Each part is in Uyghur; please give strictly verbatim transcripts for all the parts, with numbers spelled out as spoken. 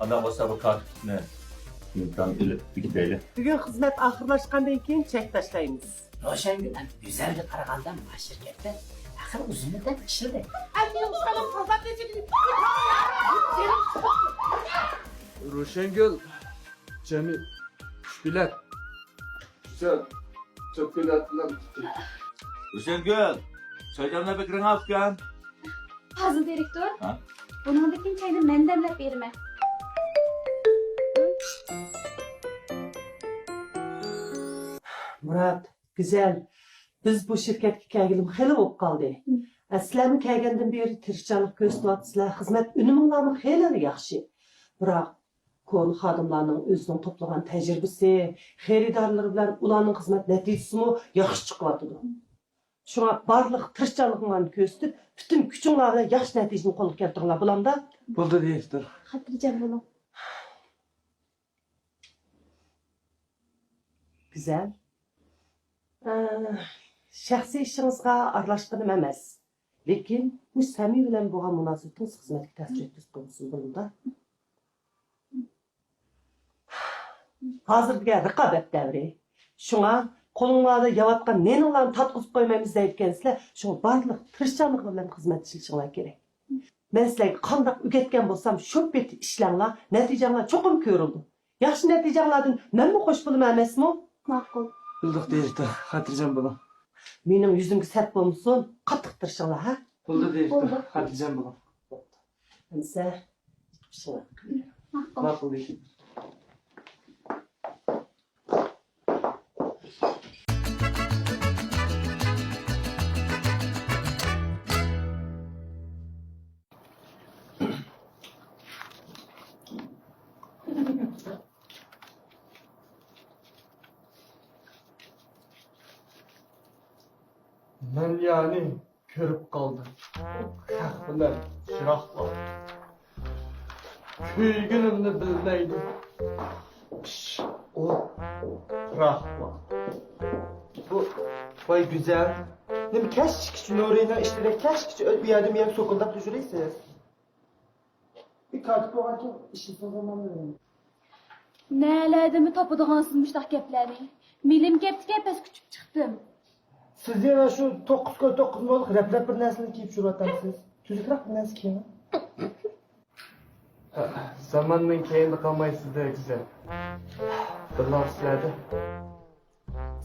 شۇنداق بولسا بۇ كارتىنى ئىمتىھان ئېلىپ ئۆگىتەيلى. بۈگۈن خىزمەت ئاخىرلاشقاندىن كېيىن چەك تاشلايمىز. روشەنگۈل، ئەمدى گۈزەلگە قارىغاندا ما شىركەتتە ئاخىر ئۇزۇن مۇددەت ئىشلىدى. روشەنگۈل، جەمئىي ئۈچ بېلەت. گۈزەل، تۆت بېلەت بىلەن. روشەنگۈل، چاي دەملەپ بېكىرىڭ ئۇكام. پازىل دىرېكتور، ھە؟ بۇنىڭدىن كېيىن چاينى مەن دەملەپ بېرىمەن. مۇرات، گۈزەل، بىز بۇ شىركەتكە كەلگىلىمۇ خېلى بولۇپ قالدى. ئە، سىلەرمۇ كەلگەندىن بېرى تىرىشچانلىق كۆرسىتىۋاتىسىلەر، خىزمەت ئۈنۈمىڭلارمۇ خېلى ياخشى. بىراق، كونا خادىملارنىڭ ئۆزىنىڭ توپلىغان تەجرىبىسى، خېرىدارلىرى بىلەن ئۇلارنىڭ خىزمەت نەتىجىسىمۇ ياخشى چىقىۋاتىدۇ. شۇڭا بارلىق تىرىشچانلىقىڭلارنى كۆرسىتىپ، پۈتۈن كۈچۈڭلار بىلەن ياخشى نەتىجىنى قولغا كەلتۈرۈڭلار، بولامدا؟ بولدى، دىرېكتور. خاتىرجەم بولۇڭ. گۈزەل. ئە، شەخسىي ئىشىڭىزغا ئارىلاشقىنىم ئەمەس. لېكىن بۇ سەمى بىلەن بولغان مۇناسىۋىتىڭىز خىزمەتكە تەسىر يەتكۈزۈپ قويمىسۇن، بولدىدا؟ ھازىر دېگەن رىقابەت دەۋرى. شۇڭا قولۇڭلاردا يەۋاتقان نېنىڭلارنى تارتقۇزۇپ قويمايمىز دەيدىكەنسىلەر. شۇڭا بارلىق تىرىشچانلىقىڭلار بىلەن خىزمەت ئىشلىشىڭلار كېرەك. مەن سىلەرگە قانداق ئۆگەتكەن بولسام، شۇ پېتى ئىشلەڭلار، نەتىجەڭلار چوقۇم كۆرۈلىدۇ. ياخشى نەتىجەڭلاردىن مەنمۇ خوش بولىمەن ئەمەسمۇ؟ ماقۇل. بىلدۇق، دىرېكتور. خاتىرجەم بولۇڭ. مېنىڭ يۈزۈمگە سەت بولمىسۇن، قاتتىق تىرىشىڭلار، ھە؟ بولدى، دىرېكتور. بولدى. خاتىرجەم بولۇڭ. ئەمسە، ماقۇل. ماقۇل، دىرېكتور. مەن يەنى كۆرۈپ قالدىم. خەق بىلەن چىراغلار. كۆيگىنىمنى بىلمەيدۇ. قىش، ئوت، پىراقلار. بۇ، ۋاي گۈزەل. نېمە كەچكىچە نۇرىنىڭ ئىشلىرى كەچكىچە ئۆتۈپ بۇ يەردىن بۇ يەرگە سوكۇلداپ يۈرۈيسىز؟ بىر كاتىپ بولغانكىن ئىشلىسىڭىز ماڭا. نەلەردىنمۇ تاپىدىغانسىز مۇشۇنداق گەپلەرنى؟ مېلىم كەپتىكەن، پەسكە ئۇچۇپ چىقتىم. سىز يەنە شۇ توققۇز كوي توققۇز مولۇق رەپلەپ بىر نەرسىنى كىيىپ يۈرۈۋاتامسىز؟ تۈزۈكرەك بىر نەرسە كىيىڭ. زاماننىڭ كەينىدە قالمايسىز-دە، گۈزەل. بىرلا سىلەردە.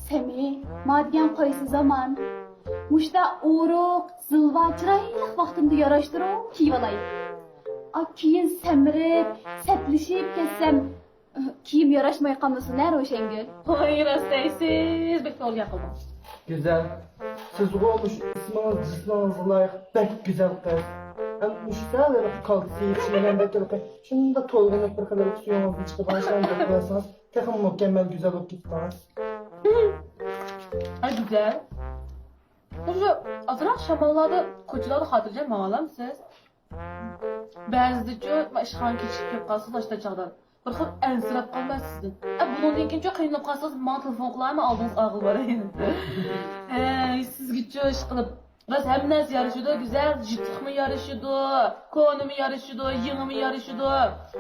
سەمى، ما دېگەن قايسى زامان؟ مۇشتا ئورۇق، زىلۋا، چىرايلىق ۋاقتىمدا ياراشتۇرۇپ كىيىۋالاي. ئا، كېيىن سەمرىپ، سەتلىشىپ كەتسەم، كىيىم ياراشماي قالمىسۇن ھە، روشەنگۈل؟ ۋاي، راست دەيسىز، بەك توغرا گەپ قىلدىڭىز. گۈزەل، سىزغۇ مۇشۇ ئىسمىڭىز جىسمىڭىزغا لايىق بەك گۈزەل قىز. ئەمدى مۇشۇ سەل ھېلىقى كالتىسى يېتىشمىگەندەك ھېلىقى شۇنداق تولغىنىپ بىر خىل ھېلىقى سۈيىڭىزنى چىقىپ ئاشۇنداق قىلىۋەتسىڭىز، تېخىمۇ مۇكەممەل گۈزەل بولۇپ كېتىپتىڭىز. ھە، گۈزەل. مۇشۇ ئازراق شاماللاردا كوچىلاردا خاتىرجەم ماڭالامسىز؟ بەزىدىچۇ، ما، ئىشخانىغا كېچىكىپ كېلىپ قالسىز، ئاشتا چاغدا بىر خىل ئەنسىرەپ قالمايسىز سىزدىن. ئە، بۇنىڭدىن كېيىنچۇ قىينىلىپ قالسىڭىز، ماڭا تېلېفون قىلاي، مەن ئالدىڭىزغا ئالغىلى باراي. ھەي، سىزگىچۇ ئىشقىلىپ، راست ھەممە نەرسە يارىشىدۇ، گۈزەل، يىرتىقمۇ يارىشىدۇ، كونىمۇ يارىشىدۇ، يېڭىمۇ يارىشىدۇ،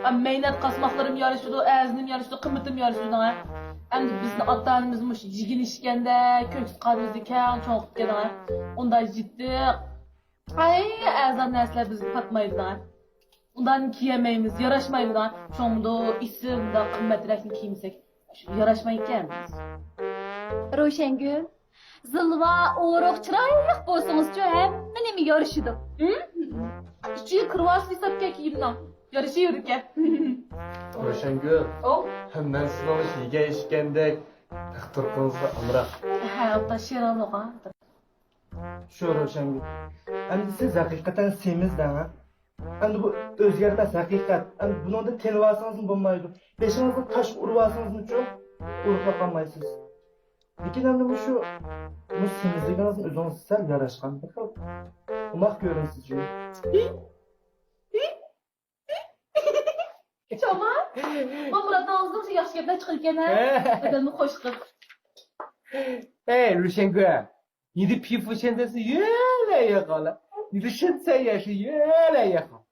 ئە، مەينەت قاسماقلىرىمۇ يارىشىدۇ، ئەرزىنىمۇ يارىشىدۇ، قىممىتىمۇ يارىشىدۇ، ھە. ئەمدى بىزنى ئاتا-ئانىمىز مۇشۇ جىگىنى ئىچكەندە، كۆك تۇتقانىمىزدا كەڭ چوڭ قىپتىكەن، ھە. ئۇنداق يىرتىق، ئەي، ئەرزان نەرسىلەر بىزگە پاتمايدۇ، ھە. ئۇنداقنى كىيەلمەيمىز، ياراشمايدۇ، ھە. شۇڭا ئېسىل، مۇنداق قىممەترەكنى كىيمىسەك ياراشمايدىكەن. روشەنگۈل، زىلۋا، ئورۇق، چىرايلىق بولسىڭىزچۇ، ھەممە نېمە يارىشىدۇ. ھىم؟ ئىچىگە كىرىۋالسا ھېسابكەن كىيىمنىڭ. يارىشىۋېرىدىكەن. روشەنگۈل. ئو؟ مەن سىزنىڭ يېگەن ئىچكەندەك بەخت تۇرقىڭىزغا ئامراق. ھە، ئاپا، شېرىنلىغان. شۇ روشەنگۈل. ئەمدى سىز ھەقىقەتەن سېمىز دەڭ، ھە؟ ئەمدى بۇ ئۆزگەرمەس ھەقىقەت. ئەمدى بۇنىڭدىن تېنىۋالسىڭىزمۇ بولمايدۇ. بېشىڭىزغا تاش ئۇرۇۋالسىڭىزمۇچۇ، ئورۇقلاپ قالمايسىز. لېكىن ئەمدى مۇشۇ، مۇشۇ سېمىزلىكىڭىزنى ئۆزىڭىزگە سەل ياراشقان بىر خىل ئوماق كۆرۈنىسىز جۇمۇ. شامان، مامۇراتنىڭ ئاغزىدىن شۇ ياخشى گەپلەر چىقىدىكەن ھە؟ ھە. ئادەمنى خوش قىلىپ. ھەي، روشەنگۈل. 你的皮肤现在是越来越好了，你的身材也是越来越好，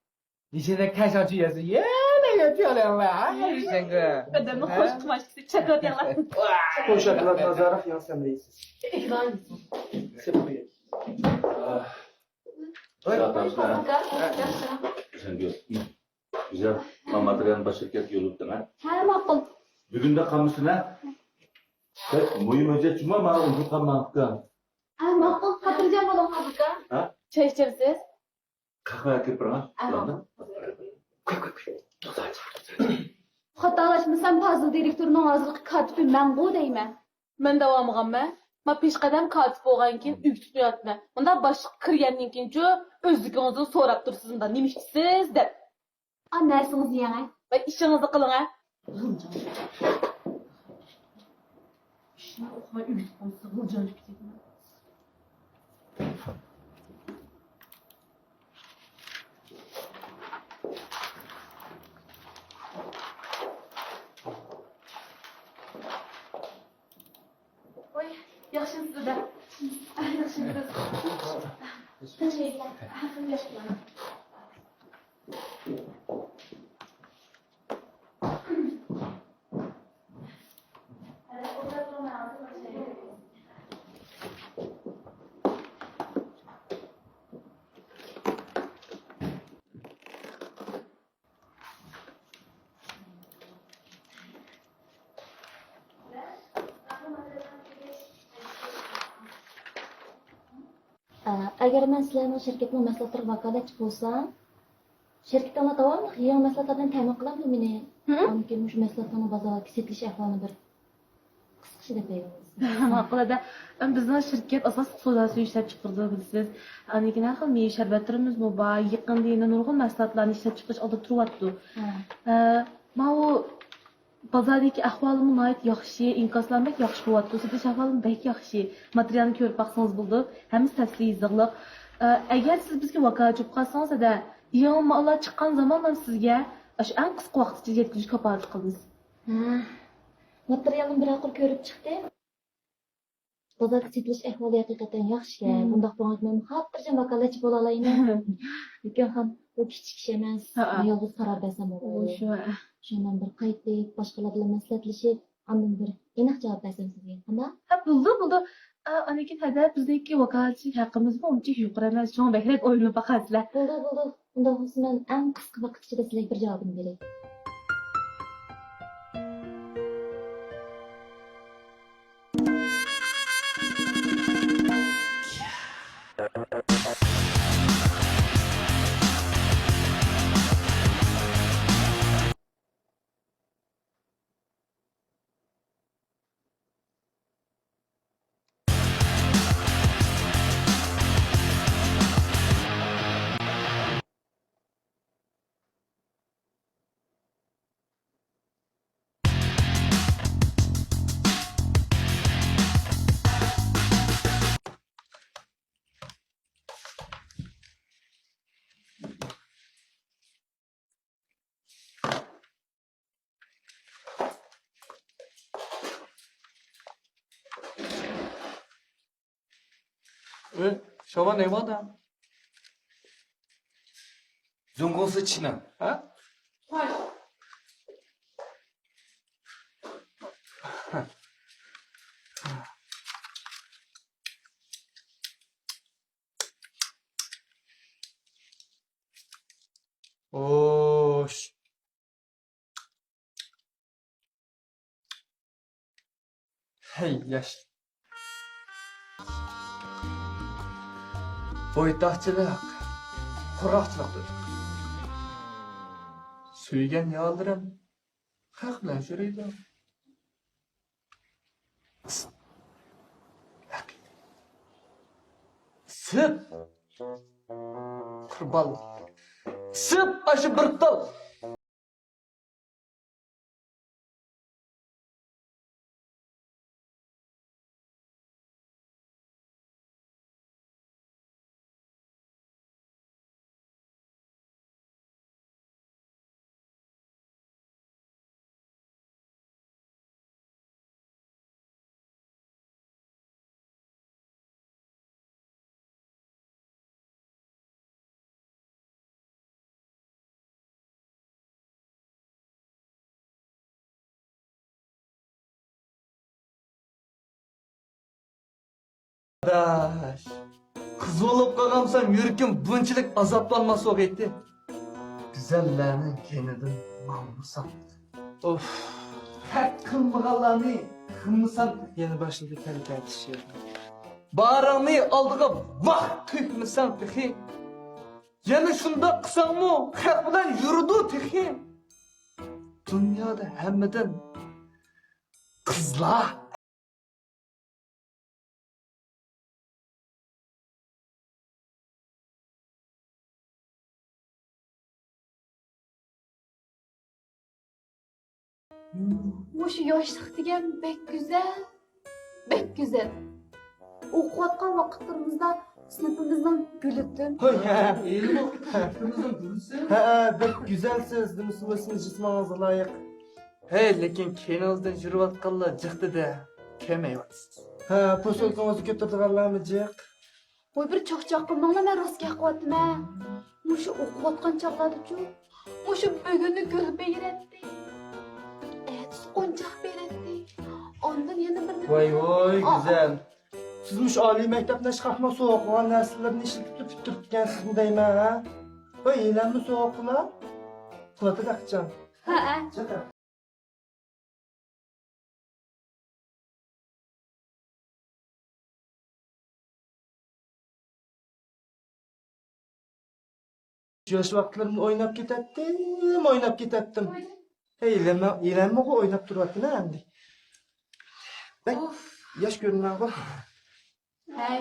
你现在看上去也是越来越 ئۆتۈۋالىڭلار، ھە؟ ئادەمنىڭ خوش قىماشكىسى چاكىۋاتىڭلار. بۇ شاكىلات نازارەخ ياڭ سەن دەيسىز. ھوي. ياخشى. گۈزەل، مانا ماتېرىيالنى باش شىركەتكە يوللىدىڭ ھە؟ ھە، ماقۇل. بۈگۈندە قالمىسۇن ھە؟ بەك مۇھىم ھۆججەت جۇما، مانا ئۇنتۇپ قالماڭ ئۇكام. ھە، ماقۇل. خاتىرجەم بولۇڭ ئۇكام. ھە؟ چاي ئىچەمسىز؟ قەھۋە ئەكىرىپ بېرىڭ. ھە، ماقۇل. خاتالاشمىسام، پازىل دىرېكتورنىڭ ھازىرقى كاتىپى مەنغۇ دەيمەن. مەن دەۋالمىغانمەن. ما پېشقەدەم كاتىپ بولغاندىن كېيىن ئۆگىتىپ قوياتتىم. مۇنداق باشلىققا كىرگەندىن كېيىنچۇ، ئۆزلۈكىڭىزدىن سوراپ تۇرىسىز، مۇنداق نېمە ئىچىسىز دەپ. ئا، نەرسىڭىزنى يەڭ ھە. ۋە ئىشىڭىزنى قىلىڭ ھە. ئىشنى ئوقۇماي ئۆگىتىپ قويسا غىلجاڭ چىقىپ كېتىدۇ. ۋاي، ياخشىمسىز دادا؟ ياخشىمسىز؟ تىنچمىسىلەر؟ ياخشى. ئەگەر مەن سىلەرنىڭ شىركەتنىڭ مەھسۇلاتلىرىغا ۋاكالەتچى بولسام، شىركىتىڭلار داۋاملىق يېڭى مەھسۇلاتلار بىلەن تەمىن قىلامدۇ مېنى؟ ھە؟ ئاندىن كېيىن مۇشۇ مەھسۇلاتلارنىڭ بازاردىكى سېتىلىش ئەھۋالىنى بىر قىسقىچە دەپ بېرىڭىز. ماقۇل ئەدە. ئەم، بىزنىڭ شىركەت ئاساسلىق سودا سۈيى ئىشلەپ چىقىرىدۇ، بىلىسىز. ئاندىن كېيىن ھەر خىل مېۋە شەربەتلىرىمىزمۇ بار. يېقىندا يەنە نۇرغۇن مەھسۇلاتلارنى ئىشلەپ چىقىرىش ئالدىدا تۇرۇۋاتىدۇ. ھە. ئە، ماۋۇ بازاردىكى ئەھۋالىمۇ ناھايىتى ياخشى، ئىنكاسلارمۇ بەك ياخشى بولۇۋاتىدۇ، سېتىش ئەھۋالىمۇ بەك ياخشى. ماتېرىيالنى كۆرۈپ باقسىڭىز بولىدۇ، ھەممىسى تەپسىلىي يېزىقلىق. ئە، ئەگەر سىز بىزگە ۋاكالەتچى بولۇپ قالسىڭىز، ھەدە، يېڭى ماللار چىققان زامانلا سىزگە ئاشۇ ئەڭ قىسقا ۋاقىت ئىچىدە يەتكۈزۈش كاپالىتى قىلىمىز. ھە، ماتېرىيالنى بىر قۇر كۆرۈپ چىقتىم. بازاردىكى سېتىلىش ئەھۋالى ھەقىقەتەن ياخشىكەن. مم. بۇنداق بولغاندىكىن مەن خاتىرجەم ۋاكالەتچى بولالايمەن. لېكىن خان، بۇ كىچىك ئىش ئەمەس. ھەئە. مەن يالغۇز قارار بەرسەم بولغۇدەك. شۇ. شۇنىڭ بىلەن بىر قايتىپ، باشقىلار بىلەن مەسلىھەتلىشىپ، ئاندىن بىر ئېنىق جاۋاب بەرسەم سىزگە. قانداق؟ ھە، بولىدۇ، بولىدۇ. ئا، ئاندىن كېيىن ھەدە بىزنىڭكى ۋاكالەتچىلىك ھەققىمىزمۇ ئۇنچە يۇقىرى ئەمەس، شۇڭا بەكرەك ئويلىنىپ باقارسىلەر. بولىدۇ، بولىدۇ. ئۇنداق بولسا مەن ئەڭ قىسقا ۋاقىت ئىچىدە سىلەرگە بىر جاۋابىمنى بېرەي. اه، شما نمانه؟ زنگوسه چینه؟ ها؟ اوش. ھەي، ياش. بويتاقچىلىق، قۇرغاقچىلىقتۇر. سۆيگەن يارلىرىم خەق بىلەن يۈرىدۇ. سىت! قۇربان! سىت ئاشۇ بىر تال! ئاداش، قىز بولۇپ قالغانسام يۈرىكىم بۇنچىلىك ئازابلانماس ئوغىتى. گۈزەللەرنىڭ كەينىدىن ماڭمىسام. ئوف. خەق قىلمىغانلارنى قىلمىسام. يەنە باشلىدى كەلپەتىشى. بارىڭنى ئالدىغا ۋاق تۆكمىسەڭ تېخى. يەنە شۇنداق قىلساڭمۇ خەق بىلەن يۈرىدۇ تېخى. دۇنيادا ھەممىدىن قىزلار. مۇشۇ ياشلىق دېگەن بەك گۈزەل، بەك گۈزەل. ئوقۇۋاتقان ۋاقىتلىرىمىزدا سىنىپىمىزنىڭ گۈلىتىن. ھوي، ھە. ھېلىمۇ سىنىپىمىزنىڭ گۈلىسى. ھە، بەك گۈزەلسىز، نېمىسى بولسىمۇ جىسمىڭىزغا لايىق. ھەي، لېكىن كەينىڭىزدىن يۈرۈۋاتقانلار جىقتىدە، كەلمەيۋاتىسىز. ھە، پوسۇلكىڭىزنى كۆتۈرىدىغانلارمۇ جىق. ۋاي، بىر چاقچاق قىلماڭلار، مەن راست گەپ قىلىۋاتىمەن. مۇشۇ ئوقۇۋاتقان چاغلاردىچۇ، مۇشۇ بۈگۈننى گۈل بېرەتتى. ئەتىسى ئويۇنچاق بېرەتتى. ئاندىن يەنە بىر نېمە. ۋاي، ۋاي، ئا، ئا. گۈزەل. سىز مۇشۇ ئالىي مەكتەپنى ئىشقاپمۇ سوۋغا قىلغان نەرسىلىرىنى ئىشلىتىپ تۇرۇپ پۈتتۈرۈپتىكەنسىزمۇ دەيمەن، ھە؟ ۋاي، ھېلىمۇ سوۋغا قىلا؟ قىلاتىدۇ ئاقچام. ھەئە. ياش ۋاقىتلىرىمدا ئويناپ كېتەتتىم، ئويناپ كېتەتتىم. ھەي، ھېلىمۇ، ھېلىمۇغۇ ئويناپ تۇرۇۋاتىمەن ئەمدى. بەك ئۇف. ياش كۆرۈنمەڭغۇ. ھەي.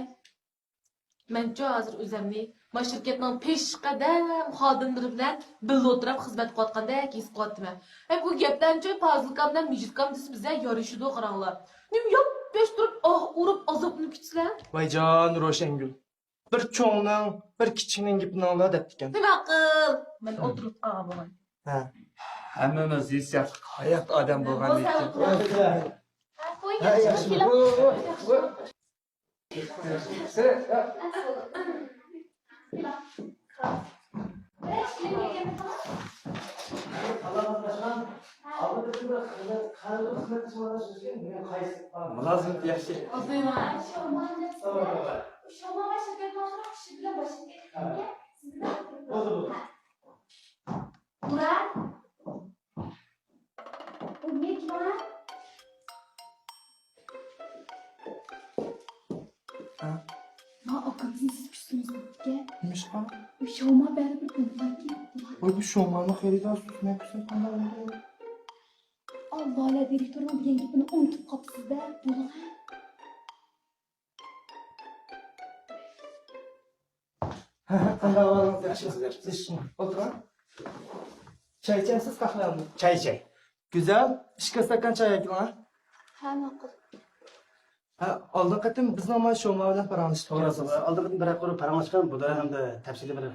مەنچۇ ھازىر ئۆزەمنى ما شىركەتنىڭ پېشقەدەم خادىملىرى بىلەن بىللە ئولتۇراپ خىزمەت قىلىۋاتقاندەك ھېس قىلىۋاتىمەن. ھەي، بۇ گەپلەرنىچۇ پازىلكام بىلەن مىجىتكام دېسە بىزگە يارىشىدۇ، قاراڭلار. نېمە ياپياش تۇرۇپ ئاھ ئۇرۇپ ئازابلىنىپ كېتىسىلەر. ۋايجان روشەنگۈل، بىر چوڭنىڭ، بىر كىچىكنىڭ گېپىنى ئاڭلا دەپتىكەن. نېمە ئەقىل؟ مەن ئولتۇرۇپ قالغان بولغان. ھە. ھەممىمىز ھېسسىياتلىق ھايات ئادەم بولغان ئىدۇق. ھە، ياخشى. مۇلازىمەت ياخشى. مۇرات. بۇ نېمە؟ ھە؟ ما ئاكامىزنى سىز كۈتسىڭىز بوپتىكەن. نېمىشقا؟ ئۇ شاۋما بەرىبىر بولمايدىكەن. ۋاي، بۇ شاۋمانىڭ خېرىدارى سىز نەق سۆز قانداق بولدى؟ ئاللا، دىرېكتورنىڭ دېگەن گېپىنى ئۇنتۇپ قاپسىز-دە، بولغان. قانداق ئەھۋالىڭىز، ياخشىمۇسىز؟ ياخشى. ئولتۇرۇڭ. چاي ئىچەمسىز، قەھۋەمۇ؟ چاي ئىچەي. گۈزەل، ئىككى ئىستاكان چاي ئەكىلىڭ، ھە؟ ھە، ماقۇل. ھە، ئالدىنقى قېتىم بىزنىڭ مانا شوما بىلەن پاراڭلىشىپ قالغانسىز. ئالدىنقى قېتىم بىر قۇر پاراڭلاشقان، بۇ دورا ھەمدە تەپسىلىي بىر،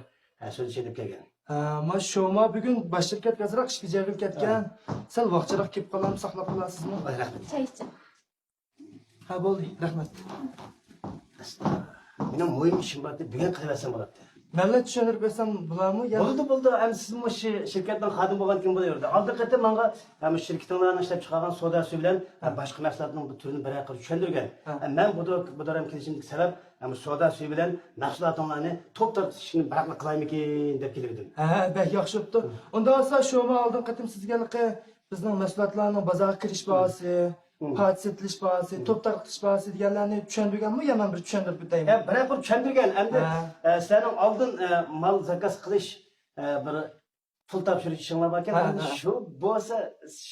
ھە، سۆزلىشەي دەپ كەلگەن. ھە، مانا شوما بۈگۈن باش شىركەتكە ئازراق ئىشكە جەۋھىرىپ كەتكەن. ھە. سەل ۋاقچىراق كېلىپ قالامدۇ، ساقلاپ قالارسىزمۇ؟ ۋاي، رەھمەت. چاي ئىچىڭ. ھە، بولدى، رەھمەت. مېنىڭ مۇھىم ئىشىم بار ئىدى، بۈگۈن قىلىۋەتسەم بولاتتى. مەنلا چۈشەندۈرۈپ بەرسەم بولارمۇ يا؟ بولىدۇ، بولىدۇ. ئەمدى سىز مۇشۇ شىركەتنىڭ خادىمى بولغاندىكىن بولۇۋېرىدۇ. ئالدىنقى قېتىم ماڭا، ھە، مۇشۇ شىركىتىڭلارنىڭ ئىشلەپ چىقارغان سودا سۈيى بىلەن، ھە، باشقا مەھسۇلاتنىڭ بىر تۈرىنى بىرەر قېتىم چۈشەندۈرگەن. ھە. ھە، مەن بۇ دور-، بۇ دورام كېلىشىمدىكى سەۋەب، ھە، مۇشۇ سودا سۈيى بىلەن مەھسۇلاتىڭلارنى توپ تارتىشنى بىراقلا قىلايمىكىن دەپ كېلىۋىدىم. ھە، بەك ياخشى بوپتۇ. ئۇنداق بولسا شۇ مانا ئالدىنقى قېتىم سىزگە ھېلىقى بىزنىڭ مەھسۇلاتلارنىڭ بازارغا كىرىش باھاسى، مم. پاچە سېتىلىش باھاسى، مم. توپ تارقىتىش باھاسى دېگەنلەرنى چۈشەندۈرگەنمۇ يا مەن بىر چۈشەندۈرۈپ ئۆتەيمۇ؟ ھە، بىرەر قۇر چۈشەندۈرگەن. ئەمدى، ھە. ئە، سىلەرنىڭ ئالدىن، ئە، مال زاكاز قىلىش، ئە، بىر پۇل تاپشۇرۇش ئىشىڭلار باركەن. ھە، ئەمدى ھە. شۇ بولسا،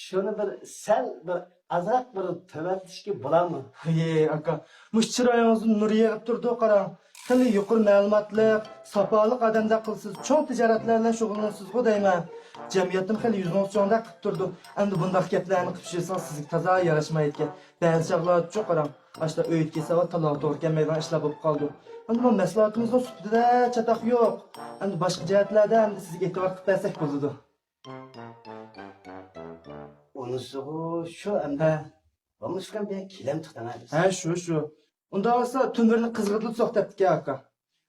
شۇنى بىر سەل بىر ئازراق بىر تۆۋەنلىتىشكە بولامۇ؟ ھېي، ئاكا، مۇشۇ چىرايىڭىزدىن نۇر يېغىپ تۇرىدۇ، قاراڭ. خېلى يۇقىرى مەلۇماتلىق، ساپالىق ئادەمدەك قىلىسىز. چوڭ تىجارەتلەر بىلەن شۇغۇللىنىسىزغۇ دەيمەن. جەمئىيەتتىمۇ خېلى يۈزىڭىز چوڭدەك قىلىپ تۇرىدۇ. ئەمدى بۇنداق گەپلەرنى قىلىپ يۈرسىڭىز سىزگە تازا ياراشمايدىكەن. بەزى چاغلارچۇ قاراڭ، ئاشتا ئۆيدىكى ساۋات تاللاغا توغرا كەلمەيدىغان ئىشلار بولۇپ قالىدۇ. ئەمدى بۇ مەھسۇلاتىمىزنىڭ سۈپىتىدە چاتاق يوق. ئەمدى باشقا جەھەتلەردە ئەمدى سىزگە ئېتىبار قىلىپ بەرسەك بولىدۇ. ئۇنىسىغۇ شۇ ئەمدى. ھە. بولمىسىكەن بىر كىلەم تۇتاڭ ھە. ھە، شۇ، شۇ. ئۇنداق بولسا تۆمۈرنى قىزغىتىپ سوق دەپتىكەن ئاكا.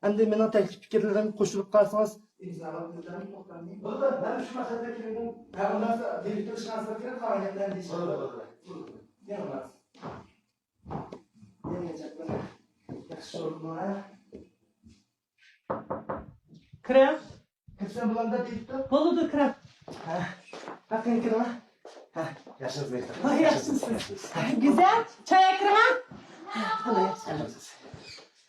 ئەمدى مېنىڭ تەكلىپ پىكىرلىرىمگە قوشۇلۇپ قالسىڭىز. بولىدۇ، مەن شۇ مەقسەتتە كىرگەن. ھە، ئۇنداق بولسا دىرېكتور ئىشخانىسىغا كىرىپ قالغان گەپلەرنى دېيىش. بولىدۇ، بولىدۇ. يەنە بار. يەنە گەپ بار. شۇ، ھە؟ كىرىڭ. كىرسەم بولامدا دېيىپتۇ. بولىدۇ، كىرىڭ. ھە. ھە، قېنى كىرىڭ. ھە، ياخشىمىز دېيىپتۇ. ۋاي، ياخشىمىز. گۈزەل، چاي ئەكىرىڭە.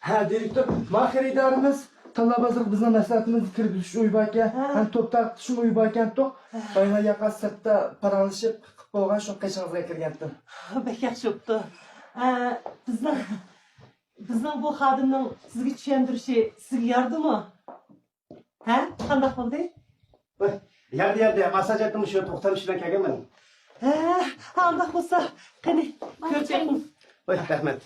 ھە، دىرېكتور، ما خېرىدارىمىز تاللا بازىرىغا بىزنىڭ مەھسۇلاتىمىزنى كىرگۈزۈش ئۆيى باركەن، ھە. ھەم توپ تارقىتىشمۇ ئۆيى باركەنتۇق. ھە. بايىنا ياقا سىرتتا پاراڭلىشىپ قىلىپ بولغان شۇ قېشىڭىزغا كىرگەنتىم. بەك ياخشى بوپتۇ. ئە، بىزنىڭ، بىزنىڭ بۇ خادىمنىڭ سىزگە چۈشەندۈرۈشى سىزگە يارىدىمۇ؟ ھە؟ قانداق بولدى؟ ۋاي، ياردى، ياردى. ماساژ ئەتتىم، شۇ توختام ئىشىدىن كەلگەنمەن. ھە، ئانداق بولسا، قېنى، كۆرۈپ بېقىڭ. ۋاي، رەھمەت.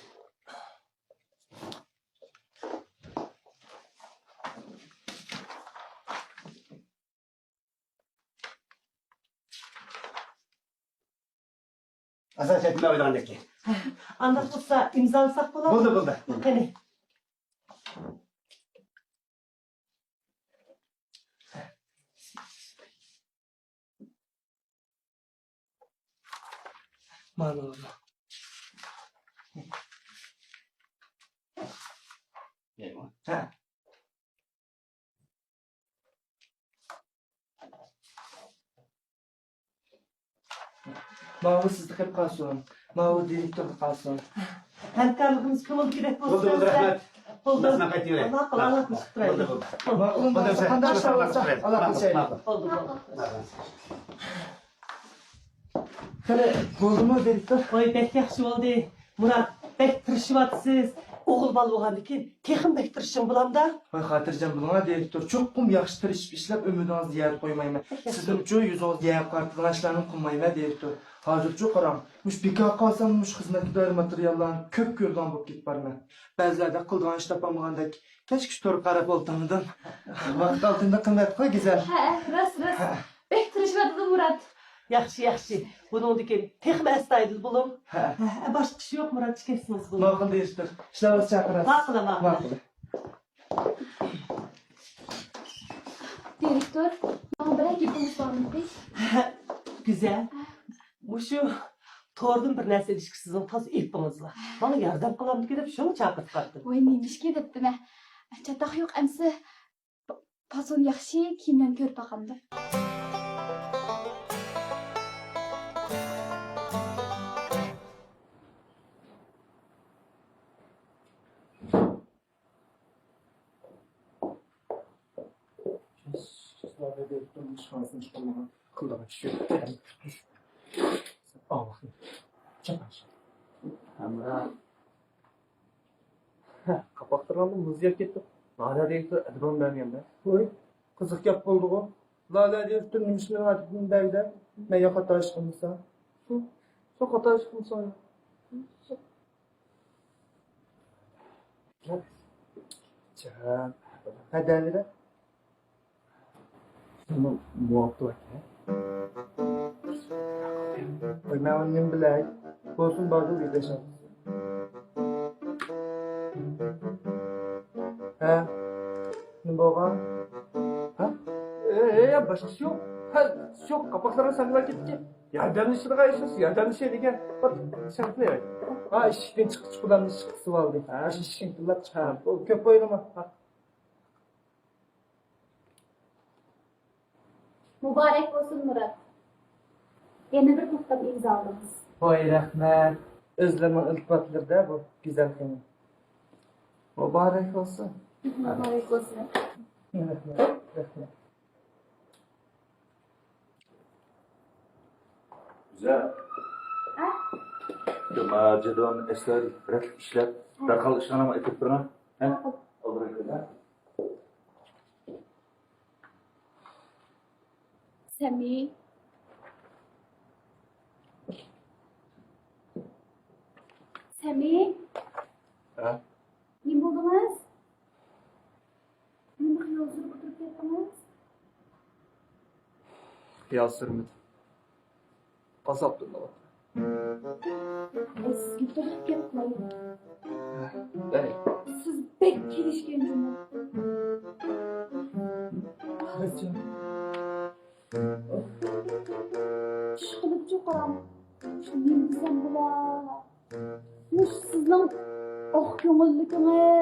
ئاساسىي مۇنداق ئويلىغاندەك. ئانداق بولسا ئىمزالىساق بولامدۇ؟ بولدى، بولدى. قېنى. مانا. ھە. ماۋۇ سىزدە قېلىپ قالسۇن. ماۋۇ دىرېكتوردا قالسۇن. ھەمكارلىقىمىز كۆڭۈلگە كېرەك بولسا. بولدى، بولدى، رەھمەت. بولدى. مەن قايتىۋېرەي. ئاللا قىلىپ تۇرايلى. بولدى، بولدى. بولدى، بولدى. ماقۇل، ماقۇل. قانداق ئىشلار بولسا، ئاللا قىلسايلى. بولدى، بولدى. بولدى، بولدى. قېنى، بولدىمۇ، دىرېكتور؟ ۋاي، بەك ياخشى بولدى. مۇرات، بەك تىرىشىۋاتىسىز. ئوغۇل بالا بولغاندىكىن تېخىمۇ بەك تىرىشچان بولامدا. ۋاي، خاتىرجەم بولۇڭا، دىرېكتور. چوقۇم ياخشى تىرىشىپ ئىشلەپ، ئۈمىدىڭىزنى يەردە قويمايمەن. سىزنىڭچۇ يۈزىڭىزگە يەر قارىتىدىغان ئىشلارنى قىلمايمەن، دىرېكتور. ھازىرچۇ قاراڭ، مۇشۇ بىكار قالسام، مۇشۇ خىزمەتكە دائىر ماتېرىياللارنى كۆپ كۆرىدىغان بولۇپ كېتىپ بارىمەن. بەزىلەردە قىلىدىغان ئىش تاپالمىغاندەك، كەچكىچە تورغا قاراپ ئولتۇرمىدىم. ۋاقىت ئالتۇندىن قىممەتقۇ، گۈزەل. ھە، راست، راست. ھە. بەك تىرىشىۋاتىدۇ مۇرات. ياخشى، ياخشى. بۇنىڭدىكىن تېخىمۇ ئەستايىدىل بولۇڭ. ھە. ھە، باشقا ئىش يوق، مۇرات، كەلسىڭىز بولىدۇ. ماقۇل، دىرېكتور. ئىشلىرىڭىز چاقىرىسىز. ماقۇل، ماقۇل. ماقۇل. دىرېكتور، ماڭا بىرەر گېپىڭىز بارمىدى؟ ھە، گۈزەل. ھە. مۇشۇ توردىن بىر نەرسە ئېلىشقا سىزنىڭ تازا ئېپىڭىز بار. ماڭا ياردەم قىلامدىكىن دەپ شۇڭا چاقىرتىپ باردىم. ۋاي، نېمىشقا دەپتىمەن. چاتاق يوق ئەمسە. پاسون ياخشى، كىيىملەرنى كۆرۈپ باقامدۇ؟ ھەمراھ. ھە، قاپاقتۇرغاندا مۇز يەپ كەتتۇق. لالە دىرېكتور ئەدىبىمۇ بەرمىگەندە. ۋاي، قىزىق گەپ بولدىغۇ. لالە دىرېكتور نېمىشقا مېنىڭ ئەدىبىمنى بەرگۈدەك؟ مەن ياقا تاراش قىلمىسا. سەن قاتارىش قىلمىساڭ. جان. ھە، دەۋېرە. شۇنىڭ مۇۋاپىقى بار ئىكەن. ۋاي، مەن ئۇنى نېمە بىلەي؟ بولسۇن، باردۇر، گەپلىشىمىز. ھە؟ نېمە بولغان؟ ھە؟ ئەي، ئەي، باشقىسى يوق. ھە، يوق، قاپاقلارنى ساندىلاپ كېتىپتىكەن. ياردەملىشىدىغان ئىشمىز، ياردەملىشەي دېگەن. بىر سەن قىلىۋەر. ھا، ئىشىكتىن چىققۇچە قولۇمنى ئىشىك قىسىۋالدى. ھە، ئىشىكنى تىللاپ چىققان. ھە، بولدى، كۆپ ئويلىما. ھە. مۇبارەك بولسۇن، مۇرات. يەنە بىر توختام ئىمزالىدىڭىز. ۋاي، رەھمەت. ئۆزلىرىنىڭ ئىلتىپاتلىرىدا بۇ گۈزەل خېنىم. مۇبارەك بولسۇن. مۇبارەك بولسۇن. رەھمەت، رەھمەت. گۈزەل. ھە؟ شۇ ما جەدۋەلنى ئەستايىدىل، رەتلىك ئىشلەپ، ھە. دەرھال ئىشخانامغا ئەكىرىپ بېرىڭ. ھە؟ ماقۇل. ئالدىراپ كىرىڭ. سەمى. سەمى. ھە؟ نېمە بولدىڭىز؟ نېمە خىيال سۈرۈپ ئولتۇرۇپ كەتتىڭىز؟ خىيال سۈرمىدىم. قاسساپتىن ئاۋاتىمەن. ئەي، سىزگە بىر گەپ قىلاي. ھە، بەرەي. سىز بەك كېلىشكەن جۇمۇ. چۈش قىلىپچۇ قاراڭ. شۇ نېمە دېسەم بولا؟ مۇشۇ سىزنىڭ ئاق كۆڭۈللۈكىڭىز.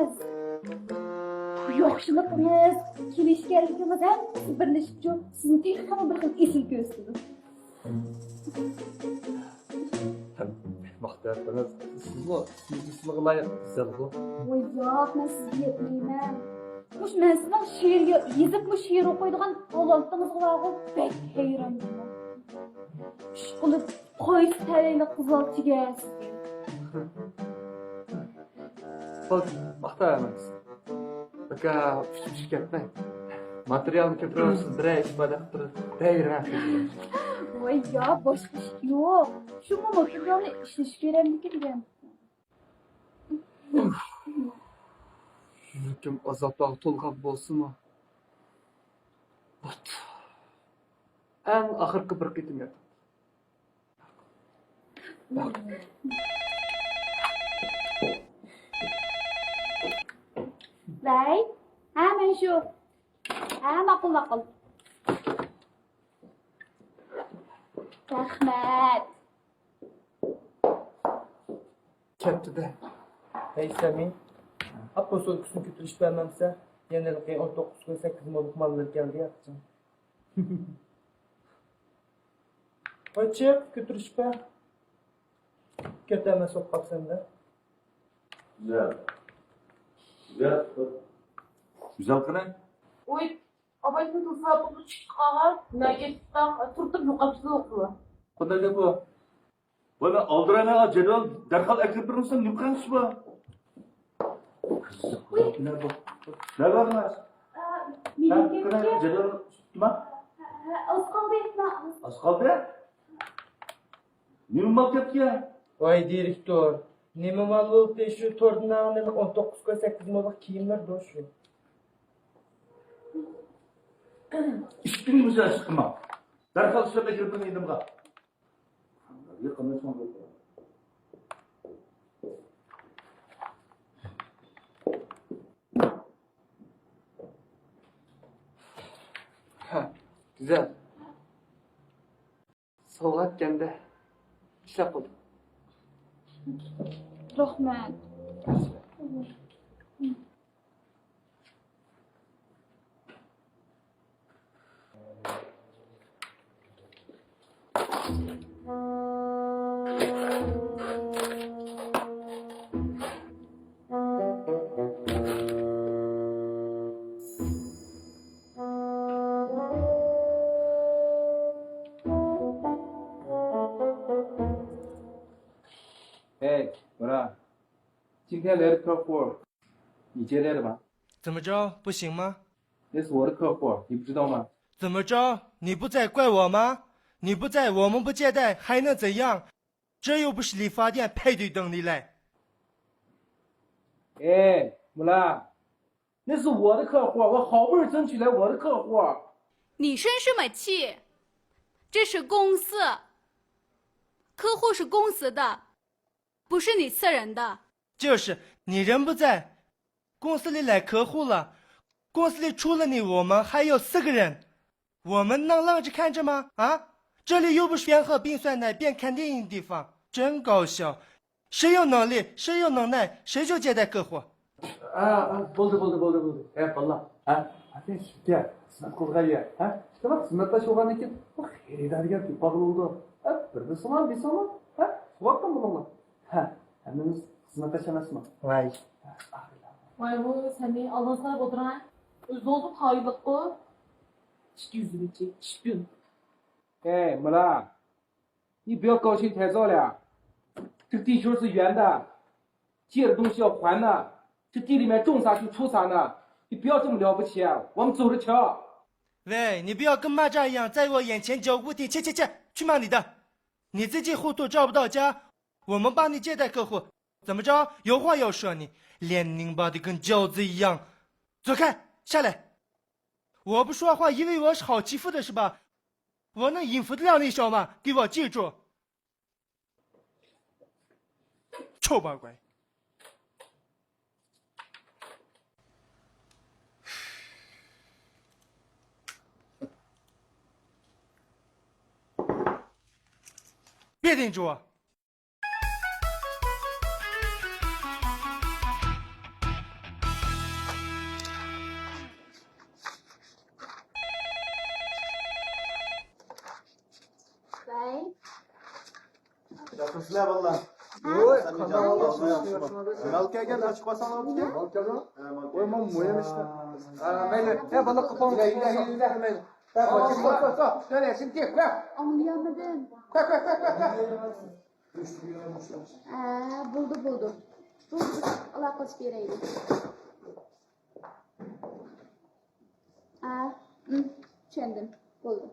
ياخشىلىقىڭىز، كېلىشكەنلىكىڭىز ھەممىسى بىرلىشىپچۇ، سىزنى تېخىمۇ بىر خىل ئېسىل كۆرسىتىدۇ. ماختاپ ئەپىڭىز، سىزمۇ سىزگە سىلىغا لايىق گۈزەلغۇ. ۋاي ياق، مەن سىزگە يەتمەيمەن. مۇشۇ مەن سىزنىڭ شېئىر يا-، يېزىپمۇ شېئىر ئوقۇيدىغان تالانتىڭىزغا بارغۇ، بەك ھەيران. ئىشقىلىپ قايسى تەلەيلىك قىزلار تېگەر سىزگە؟ خوش، ماختايمىز. ئاكا، پۇشۇپ كەتمەڭ. ماتېرىيالنى كۆپرەك ئالسىڭىز، بىرەر ئىش بار دەپ تۇرۇپ، دەيرەڭ. ۋاي يا، باشقا ئىش يوق. شۇڭا ماتېرىيالنى ئىشلىشىپ بېرەمدىكىن دېگەن. يۈرىكىم ئازابلارغا تولغان بولسىمۇ، ئەڭ ئاخىرقى بىر قېتىم ياتاق. ۋەي، ھە، مەن شۇ. ھە، ماقۇل، ماقۇل. رەھمەت. كەپتىدە. ھەي، سەمى. ئاپا سومكىسىنى كۆتۈرۈشۈپ بەرمەمسە؟ يەنە ھېلىقى ئون توققۇز كوي سەككىز موللۇق ماللىرى كەلدى ياقچىڭ. ۋاي چىق، كۆتۈرۈشۈپ بەر. كۆتەرمەس بولۇپ قاپسەن-دە. گۈزەل. گۈزەل. گۈزەل قېنى؟ ۋوي، ئابايتىن تۇرسا بۇ چىقىپ قالغان، نەگە چىقساڭ، تۇرتۇپ يوقاپسىز ئوقۇلا. قانداق گەپ بۇ؟ ۋاي، مەن ئالدىرايمەن، جەدۋەل دەرھال ئەكىرىپ بېرىمسەن، نېمە قىلغان ئىش بۇ؟ ۋوي. نەدە بار؟ نەدە بار؟ ئە، ھە، مېنىڭ قېنى، گېپىم. جەدۋەل تۇتتۇما؟ ھە، ھە، ئاز قالدى، ئاز. ئاز قالدى؟ نېمە مال كەپتىكەن؟ ۋاي دىرېكتور، نېمە مال بولدى؟ شۇ توردىن ئالغان ئون توققۇز كوي سەككىز موللۇق كىيىملەر دوش شۇ. ئىشتىن مۇشۇ ئىش قىلماڭ. دەرھال ئىشلەپ ئەكىرىپ بېرىڭ يېنىمغا. ھە، گۈزەل. سوۋغاتكەندە ئىشلەپ قىلدىم. رەھمەت. ھەي، بۇرا. 今天来的客户，你接待了吗？怎么着，不行吗？那是我的客户，你不知道吗？怎么着，你不在怪我吗？你不在，我们不接待，还能怎样？这又不是理发店，排队等你来。哎，木兰，那是我的客户，我好不容易争取来我的客户。你生什么气？这是公司，客户是公司的，不是你私人的。就是，你人不在，公司里来客户了，公司里除了你，我们还有四个人，我们能愣着看着吗？啊？这里又不是边喝冰酸奶边看电影的地方，真搞笑！谁有能力，谁有能耐，谁就接待客户。 ھە، ھە، بولدى، بولدى، بولدى، بولدى. ھە، بالىلار، ھە، ئەتە شىركەت، خىزمەت قىلىدىغان يەر، ھە، ئىشتىمۇ خىزمەتداش بولغاندىن كېيىن بۇ خېرىدارىگە بىپايدا بولىدۇ. ھە، بىر دېسىڭلار، دېسىڭلار، ھە، ئۇقۇۋاتقان بولۇڭلار. ھە، ھەممىمىز خىزمەتداش ئەمەسمۇ؟ ۋاي. ھە، ئاخىرى. ۋاي، بۇ سەمى ئالدىڭىزغا قاراپ ئولتۇرۇڭ، ھە. ئۆزىڭىزمۇ خائىنلىققۇ. ئىككى يۈزلۈكچى، ئىشتۈن. ھەي، مۇلا. 你不要高兴太早了，这个地球是圆的，借的东西要还的，这地里面种啥就出啥呢，你不要这么了不起，我们走着瞧。喂，你不要跟蚂蚱一样在我眼前嚼骨头，去去去，去骂你的！你自己糊涂找不到家，我们帮你接待客户，怎么着？有话要说你，脸拧巴的跟饺子一样，走开，下来！ 我不说话，以为我是好欺负的是吧？我能应付得了你小吗？给我记住！臭八怪！别顶住！ ياخشىمۇسىلەر بالىلار؟ ۋوي، قانداق ئەھۋال؟ ياخشىمۇ؟ مال كەلگەن، ئاچىقىپ ئالساڭلار بۇكەن. مال كەلدى؟ ھە، مال كەلدى. ۋوي، مانا مۇھىم ئىش. ھە، مەيلى. ھە، بالا قوپۇڭ. يۈرە، يۈرە، يۈرە، يۈرە، مەيلى. ھە، قوي، قوي، قوي، قوي. يۈرە، شىمكى، ۋە. ئاڭلىيالمىدىم. ۋە، ۋە، ۋە، ۋە، ۋە. ھە، بولدى، بولدى. بولدى، بىز ئالاقىلىشىپ بېرەيلى. ھە، ئىم، چۈشەندىم. بولدى.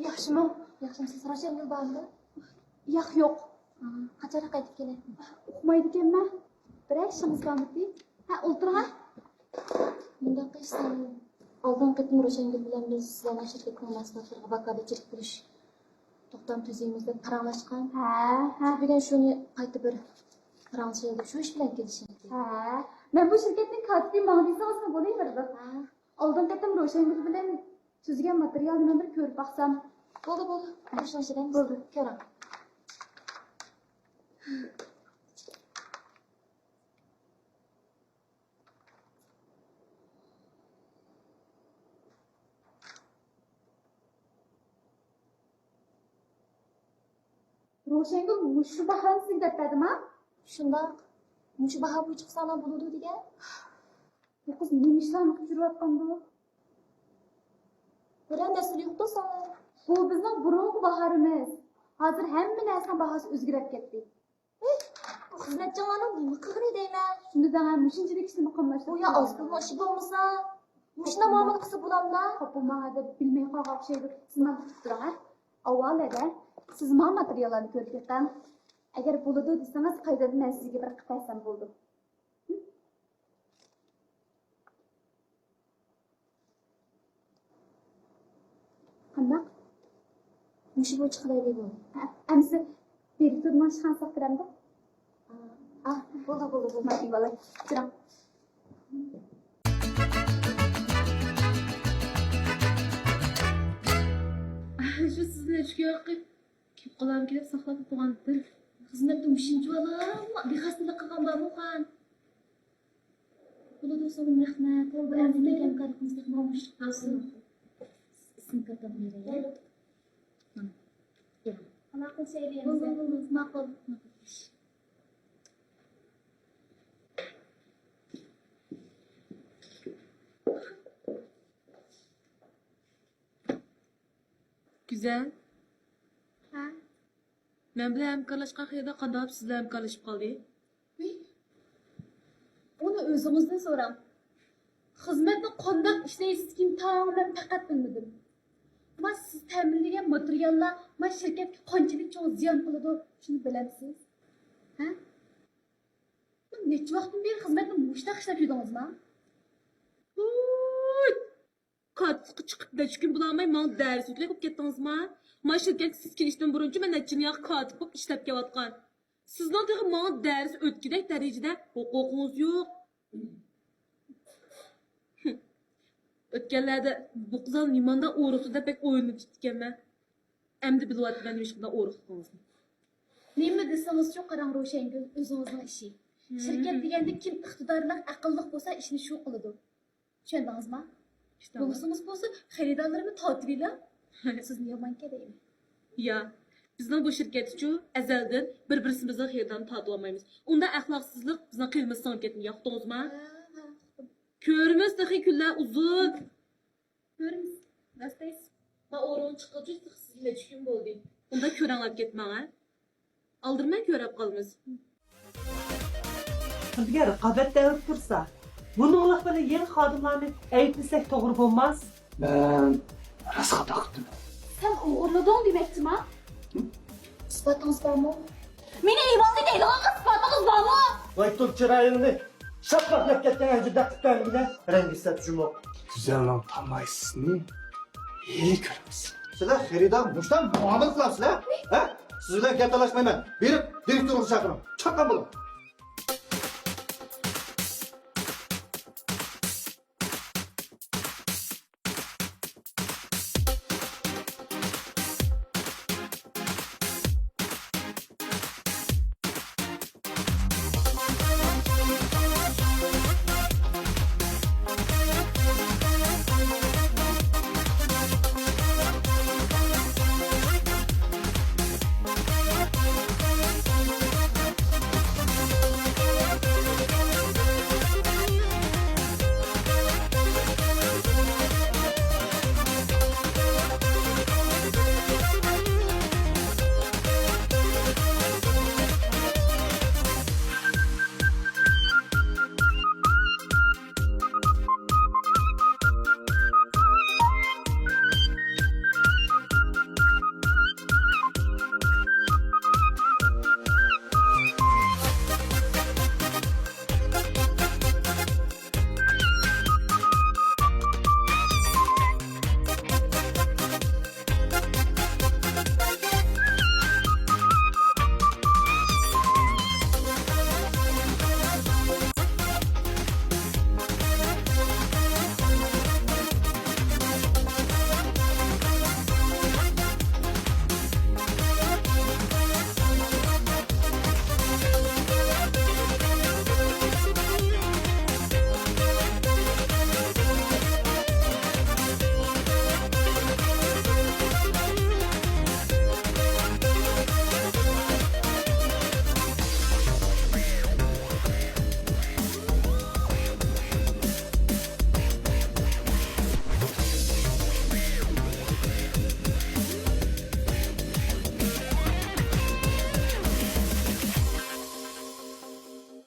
ياخشىمۇ؟ ياخشىمۇسىز؟ روشەنگۈل بارمۇ؟ ياق، يوق. قاچانراق قايتىپ كېلەي؟ ئۇقمايدىكەنمەن. بىرەر ئىشىڭىز بارمىدى؟ ھە، ئولتۇرۇڭ ھە. مۇنداق قىلساڭ، ئالدىنقى قېتىم روشەنگۈل بىلەن بىز ياڭى شىركەتنىڭ مەھسۇلاتلىرىغا ۋاكالەتچىلىك قىلىش توختام تۈزىمىز دەپ پاراڭلاشقان. ھە، ھە. بۈگۈن شۇنى قايتا بىر پاراڭلىشايلى، شۇ ئىش بىلەن كېلىشىمىز. ھە. مەن بۇ شىركەتنىڭ كاتىپى، ماڭا دېسىڭىزمۇ بولۇۋېرىدۇ. ھە. ئالدىنقى قېتىم روشەنگۈل بىلەن تۈزگەن ماتېرىيالنى مەن بىر كۆرۈپ باقسام. بولدى، بولدى. بولدى. كۆرۈڭ. روشەنگۈل مۇشۇ باھانى سىزگە دەپ بەردىما؟ شۇنداق. مۇشۇ باھا بويىچە قىلساڭلار بولىدۇ دېگەن. بۇ قىز نېمە ئىشلارنى قىلىۋاتقاندۇ؟ بىرەر مەسىلە يوقتۇ ساڭا. بۇ بىزنىڭ بۇرۇنقى باھارىمىز. ھازىر ھەممە نەرسىنىڭ باھاسى ئۆزگىرىپ كەتتى. ھېي، بۇ خىزمەتچىڭلارنىڭ نېمە قىلغىنى دەيمەن؟ شۇنى دەڭە، مۇشۇنچىلىك ئىشنى مۇقىملاشتۇرۇپ. بۇ يا ئاز پۇلنىڭ ئىشى بولمىسا، مۇشۇنداق مۇئامىلە قىلسا بولامدا؟ خاپا بولماڭ ھەدە، بىلمەي قالغان ئوخشايدۇ. سىز مانا كۈتۈپ تۇرۇڭ ھە. ئاۋۋال ھەدە، سىز ماڭا ماتېرىياللارنى كۆرۈپ بېقىڭ. ئەگەر بولىدۇ دېسىڭىز، قايتىدىن مەن سىزگە بىر قىلىپ بەرسەم بولىدۇ. قانداق؟ مۇشۇ بويىچە قىلايلى بۇ. ھە، ئەمىسە دىرېكتورنىڭ ئىشخانىسىغا كىرەمدۇ؟ ئا، بولدى، بولدى، بولدى. ماقۇل، بالام. كىرىڭ. شۇ سىزنى ئۈچ كۈن كېلىپ قالارمىكىن دەپ ساقلاپ قويغان بىر خىزمەتتە مۇشۇنچە بالا بىخەستەلىك قىلغان بارمۇ خان؟ بولىدۇ، ساڭا رەھمەت. بولدى، ئەمدى بىلگەن ھەمكارلىقىمىزنى مۇۋاپىق قىلسۇن. ئىسىم كارتامنى بېرەي. مانا. ئالاقىلىشايلى. بولدى، بولدى، ماقۇل. ماقۇل. گۈزەل. ھە؟ مەن بىلەن ھەمكارلاشقان خېرىدار قانداق سىز بىلەن ھەمكارلىشىپ قالدى؟ ۋىي، ئۇنى ئۆزىڭىزدىن سوراڭ. خىزمەتنى قانداق ئىشلەيسىزكىن، تاڭ مەن پەقەت بىلمىدىم. ما سىز تەمىنلىگەن ماتېرىياللار ما شىركەتكە قانچىلىك چوڭ زىيان قىلىدۇ، شۇنى بىلەمسىز؟ ھە؟ نەچچە ۋاقىتتىن بېرى خىزمەتنى مۇشۇنداق ئىشلەپ يۈردىڭىزما؟ ۋوي! كاتىپلىققا چىقىپ نەچچە كۈن بولالماي ماڭا دەرس ئۆتكۈدەك بولۇپ كەتتىڭىزما؟ ما شىركەتكە سىز كېلىشتىن بۇرۇنچە مەن نەچچە يىل ياقى كاتىپ بولۇپ ئىشلەپ كېلىۋاتقان. سىزنىڭ تېخى ماڭا دەرس ئۆتكۈدەك دەرىجىدە ھوقۇقىڭىز يوق. ئۆتكەنلەردە بۇ قىزال نېمانداق ئورۇقتۇ دەپ بەك ئويلىنىپ كېتىپتىكەنمەن. ئەمدى بىلىۋاتىمەن نېمىشقىنداق ئورۇقلۇقىڭىزنى. نېمە دېسىڭىزچۇ، قاراڭ روشەنگۈل، ئۆزىڭىزنىڭ ئىشى. شىركەت دېگەندە كىم ئىقتىدارلىق، ئەقىللىق بولسا ئىشنى شۇ قىلىدۇ. چۈشەندىڭىزما؟ بولسىڭىز بولسا خېرىدارلىرىمنى تارتىۋېلىڭ. سىزنى يامان كەدەيمەن. يا، بىزنىڭ بۇ شىركەتتىچۇ ئەزەلدىن بىر-بىرسىمىزنىڭ خېرىدارىنى تارتىۋالمايمىز. ئۇنداق ئەخلاقسىزلىق بىزنىڭ قېنىمىزغا سىڭىپ كەتمىگەن، ئۇقتىڭىزما؟ ھە، ھە، ئۇقتۇم. كۆرىمىز تېخى كۈنلەر ئۇزۇن. كۆرىمىز، راست دەيسىز. مەن ئورۇنغا چىققىلى تېخى سىزگە نەچچە كۈن بولدى. ئۇنداق كۆرەڭلەپ كەتمەڭ، ھە؟ ئالدىرىماي كۆرەپ قالىمىز. بىزگە رىقابەت دەۋرى تۇرسا، بۇنىڭلىق بىلەن يېڭى خادىملارنى ئەيىبلىسەك توغرا بولماس. مەن راست خاتا قىپتىمەن. سەن ئوغرىلىدىڭ دېمەكچىما؟ ئىسپاتىڭىز بارمۇ؟ مېنى ئېيىۋالدى دەيدىغانغا ئىسپاتىڭىز بارمۇ؟ ۋاي تۇر چىرايىڭنى! شاپلاقلاپ كەتكەن ئەنجۈردەك قىپتۇ ئەمدىگە. رەڭگى سەت جۇمۇق. گۈزەلنىڭ تامايسىسىنى ھېلى كۆرىمىز. سىلەر خېرىدار مۇشتان مۇئامىلە قىلامسىلەر؟ ھە؟ سىز بىلەن گەپ تالاشمايمەن. بېرىپ دىرېكتورغا چاقىرىڭ. چاققان بولۇڭ.